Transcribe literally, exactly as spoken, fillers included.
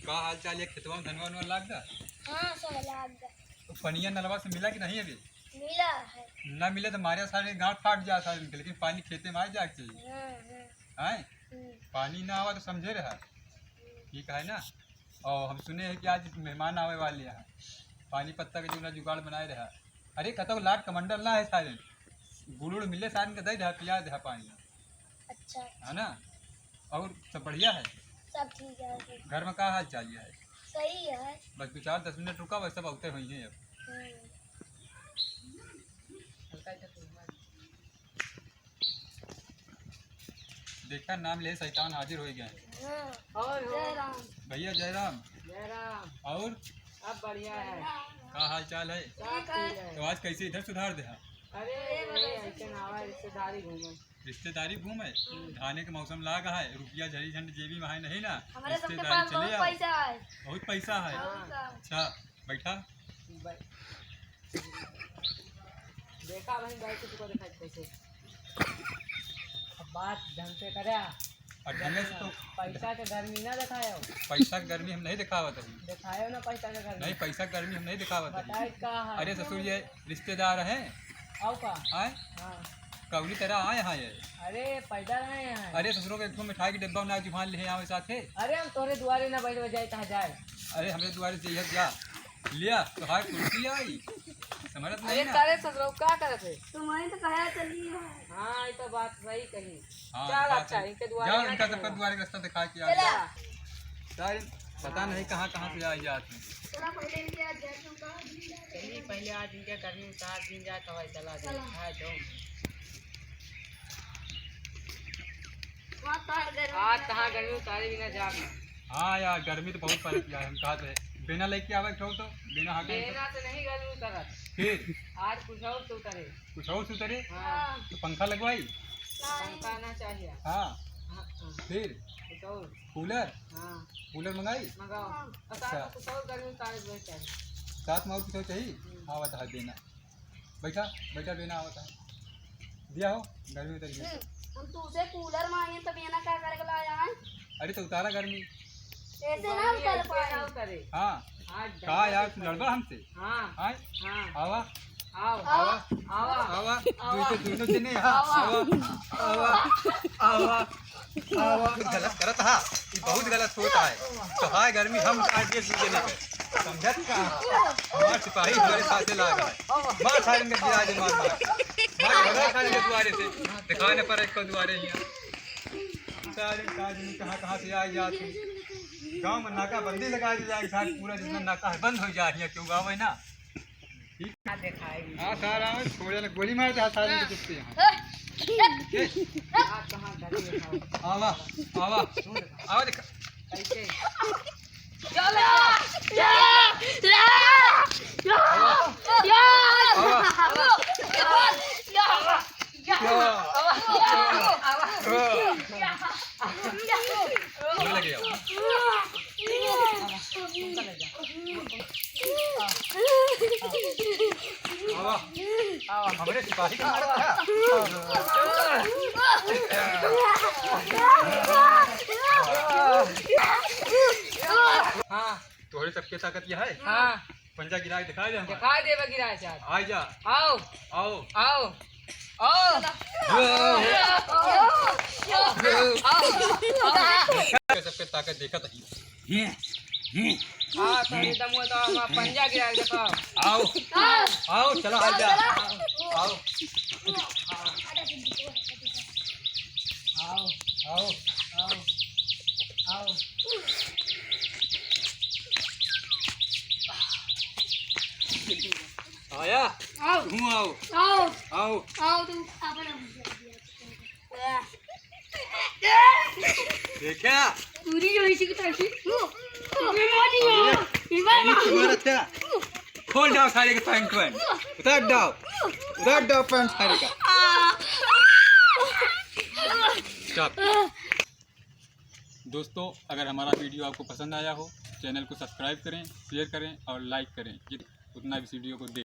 का हाल चाल है? खेतवा में धनवा वनवा लाग गा? हाँ, सब लाग गा। तो पनिया नलवा से मिला कि नहीं अभी? मिला है। ना मिले तो मारे सारे गांठ फाट जा सारे इनके, लेकिन पानी खेते में आ जाए के चाहिए। हाँ, हाँ। आए? हम्म। पानी ना आवा तो समझे रहा। हम्म। ठीक है ना? और हम सुने हैं कि आज मेहमान आवे वाले हैं, पानी पत्ता के जो ना जुगाड़ बनाए रहा। अरे, कतौ लाट कमंडल ना है सारे, गुड़ उड़ मिले सारे के दे दे, पिया दे पानी। अच्छा। है ना? और सब बढ़िया है? सब ठीक है। घर में का हाल चाल है? सही है। बस दो चार दस मिनट रुका, बस सब औते हुई हैं अब। हम्म। देखा, नाम ले शैतान हाजिर हो गए। हाँ। और हो? जय राम। भैया जय राम। जय राम। और? अब बढ़िया है। का हाल चाल है? सब ठीक है। तो आज कैसे इधर सुधार दे? अरे, अरे, वही ऐसे ना आवा, रिश्तेदारी घूमे। रिश्तेदारी घूमे? हम्म। धाने के मौसम लाग है, रुपया झड़ी झंड जेबी में है नहीं ना, हमरे सबके रिश्तेदारी पास चले बहुत आओ। पैसा है। बहुत पैसा है। हाँ। अच्छा, बैठा। बै-, देखा वहीं बैठ के तुको दिखाई कैसे। अब बात ढंग से करे। और ढंग से तो पैसा के गर्मी ना दिखायो। पैसा के गर्मी हम नहीं दिखावत है। दिखायो ना पैसा के गर्मी। नहीं, पैसा के गर्मी हम नहीं दिखावत है। बताए का है? अरे ससुर, ये रिश्तेदार हैं। आओ का? आए? हाँ। कौनी तरह आए हैं ये? अरे, पैदल आए हैं। अरे ससुरों के एक ठो मिठाई के डिब्बा ना जुबान ले आवे साथे। अरे, हम तोरे दुआरे ना बैठ जाए, कहाँ जाए? अरे, हमरे दुआरे से यह जा लिया, तो हाय कुर्सी आई। समझत अरे, नहीं ना? करे ससुरो, का करत है? तुम्हारी तो कहा चली है। हाँ, ये तो बात सही कही। हाँ, चल, तो बात अच्छा, है। इनके दुआरे जाओ, ना इनका चलेगा। सबका दुआरे का रास्ता दिखा के आओ। चला। यार, पता नहीं कहाँ कहाँ से आ जाते हैं। चला, पहले इनके आज जाके उनका चलिए, पहले आज इनके गर्मी उतार दिन जाए, तब चला जाए। चला। हाँ, जाओ। वहाँ तो हर गर्मी आज में कहाँ गर्मी उतारे बिना जाओ। हाँ यार, गर्मी तो बहुत पड़त यार, हम कहत रहे। बेना लेके आवे एक ठो तो, बेना हाँ कहीं बेना से नहीं गर्मी उतरत। फिर? आज कुछ और से उतरे। कुछ और से उतरे? हाँ। तो पंखा लगवाई? पंखा ना चाहिए। हाँ। हाँ, हाँ। फिर? कुछ और। कूलर? हाँ। कूलर मंगाई? मंगाओ। हाँ। और साथ अच्छा। में कुछ और गर्मी उतारे के चाहिए। साथ में और कुछ और चाहिए? हम्म। हाँ, बता देना। बैठा, बैठा, बेना आवत है। दिया हो, गर्मी उतर गई। हम्म, हम तुझसे कूलर मांगे तो बेना का करे के लाया है? अरे तो उतारा गर्मी। ऐसे ना गर्मी उतर ऐसे पाए। ना उतरे। हाँ। आज का डंडा यार, से तू लड़बा पड़े। हमसे? हाँ। हाँ? हाँ। आवा। आओ। आवा। आवा। आवा। आवा। तू तो, तू तो चिन्हे, हाँ। आवा। आवा। आवा। आवा। आवा। बहुत गलत करत हा। ई बहुत गलत सोच है। तो हाय गर्मी हम आज ये सीजन है। समझत का? हमार सिपाही हमारे साथे लाग है। मार सारे इनके गिरा दे, मार, मार। मार भगा सारे इनके दुआरे से। दिखाने पर एक को दुआरे ही है। सारे का आदमी कहाँ, कहाँ से आ जाते हैं। गाँव में नाकाबंदी लगा दी जाए, सारे पूरा जितना नाका है बंद हो जाए, यहाँ क्यों गाँव है ना। ठीक है। हाँ, सारा छोड़े ना, गोली मार दे, हाँ, सारे के चुपते हैं। आवा, आवा, आवा, देखा। कैसे? आवा। आवा। आवा। आवा। आवा। आवा। आवा। आवा। आवा। हमरे सिपाही के मारत है। हाँ। तोहरे सबके ताकत यह है? हाँ। पंजा गिरा के दिखा दे हमारे। दिखा देबे गिरा के आज। आ जा। आओ। आओ। आओ। आओ। आओ। आओ। आओ। सबके ताकत देखत है। आ, तनी दम हुआ तो हम पंजा गिरा के दिखाओ। आओ। आओ, चलो, आ जा। आओ। आओ, आओ, आओ, आओ। आया? आओ। हूँ, आओ। आओ। आओ। आओ, तुम अपन देखा? पूरी जो इसी की तरह से। ये मारी हो। ये मारी हो। तुम्हारा क्या? खोल डाओ सारे के पैंट, पैंट। उतार डाओ। उतार डाओ पैंट सारे का। Stop। दोस्तों, अगर हमारा video आपको पसंद आया हो, channel को subscribe करें, share करें और like करें, जित-, उतना इस video को देखें।